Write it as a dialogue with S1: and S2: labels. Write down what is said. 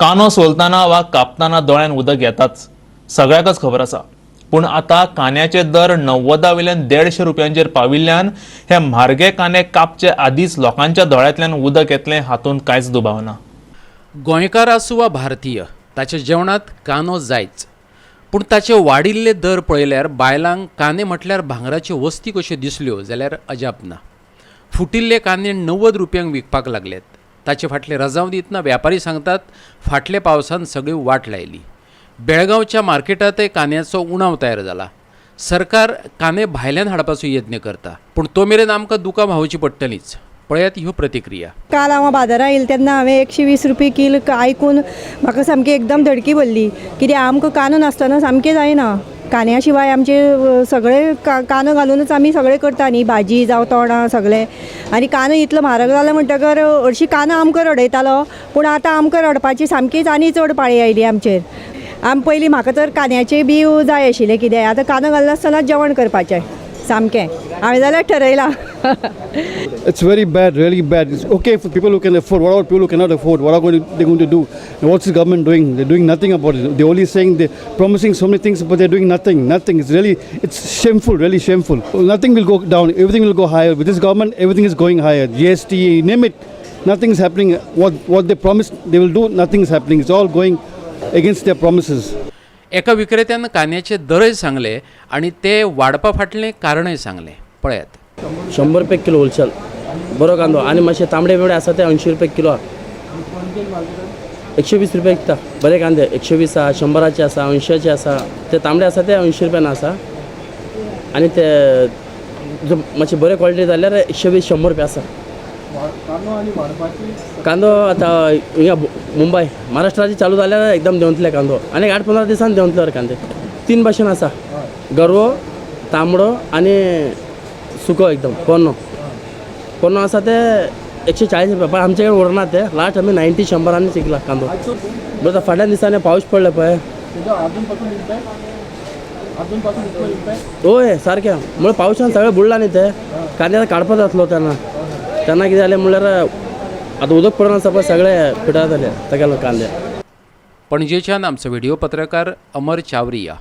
S1: कांदो सोलतना वा कापतना दोळ्यान उदक येताच, सगळ्याकच खबर आसा. पूण आतां कांद्याचे दर 90 वयल्यान 150 रुपयांचेर पाविल्ल्यान हे म्हारगे कांदे कापचे आदींच लोकांच्या दोळ्यांतल्यान उदक येतलें, हातूंत कांयच दुबाव ना.
S2: गोंयकार आसूं वा भारतीय, ताच्या जेवणांत कांदो जायच. पूण ताचे वाडिल्ले दर पळयल्यार बायलांक कांदे म्हटल्यार भांगराच्यो वस्ती कश्यो दिसल्यो जाल्यार अजाप ना. फुटिल्ले कांदे 90 रुपयांक विकपाक लागल्यात. ताचे फाटले रजांव दितना व्यापारी सांगतात, फाटल्या पावसान सगळी वाट लायली. बेळगांवच्या मार्केटांतय कांद्याचो उणाव तयार जाला. सरकार कांदे भायल्यान हाडपाचो यत्न करता, पूण तो मेरेन आमकां दुकां व्हांवची पडटलीच. पळयात ह्यो प्रतिक्रिया.
S3: काल हांव बाजारात येयलें तेन्ना हांवें 120 रुपया कील आयकून म्हाका सामकी एकदम धडकी भरली. कित्याक आमकां कांदो नासतना सामकें जायना. कांद्या शिवाय आमचे सगळे कांदो घालुनूच आमी सगळें करता न्ही, भाजी जावं तोणां सगळें. आनी कांदो इतलो म्हारग जालो म्हणटकर हरशीं कांदो आमकां रडयतालो, पूण आतां आमकां रडपाची सामकीच आनी चड पाळी आयली आमचेर. आम पयलीं म्हाका तर कांद्याचें बी जाय आशिल्लें कितें, आतां कांदो घालनासतना जेवण करपाचें सामकें हांवें जाल्यार ठरयलां.
S4: It's very bad, really bad. It's okay for people who can afford. What about people who cannot afford? What are they going to do? And what's the government doing? They're doing nothing about it. They're only saying, they're promising so many things, but they're doing nothing. Nothing. It's really, it's shameful, really shameful. Nothing will go down. Everything will go higher. With this government, everything is going higher. GST, name it. Nothing is happening. What they promised they will do, nothing is happening. It's all going against their promises.
S2: एका विक्रेत्यान कांद्याचे दरय सांगले आणि ते वाडपा फाटलें कारणय सांगलें. पळयात.
S5: 100 रुपया kilo wholesale बरो कांदो आनी मातशे तांबडे बिंबडे आसा ते 80 रुपया किलो आहा. 120 रुपया विकता बरे कांदे. 120 आहा, 100चे आसा, 80चे आसा. ते तांबडे आसा ते 80 रुपयान आसा आनी ते जो मातशे बरे क्वॉलिटी जाल्यार 120, 100 रुपया आसा कांदो. आतां हिंगा मुंबय महाराष्ट्राचे चालू जाल्यार एकदम देंवतले कांदो आनी 8-15 दिसान देंवतले कांदे. तीन भाशेन आसा, गरवो, तांबडो आनी सुको. एकदम पोन्नो पोन्नो आसा ते 140 रुपया, पण आमचे कडेन उरना ते. लास्ट आमी 90, 100नी विकला कांदो. बरें, आतां फाटल्या दिसांनी पावस पडले पळय. हय, सारकें. म्हणल्यार पावसान सगळें बुडला न्ही ते कांदे. आतां काडपा जातलो तेन्ना. तेन्ना कितें जालें म्हणल्यार आतां उदक पडून आसा पळय, सगळे पिड्ड्यार जाले तेगेले कांदे.
S2: पणजेच्यान आमचो व्हिडिओ पत्रकार अमर चावरिया.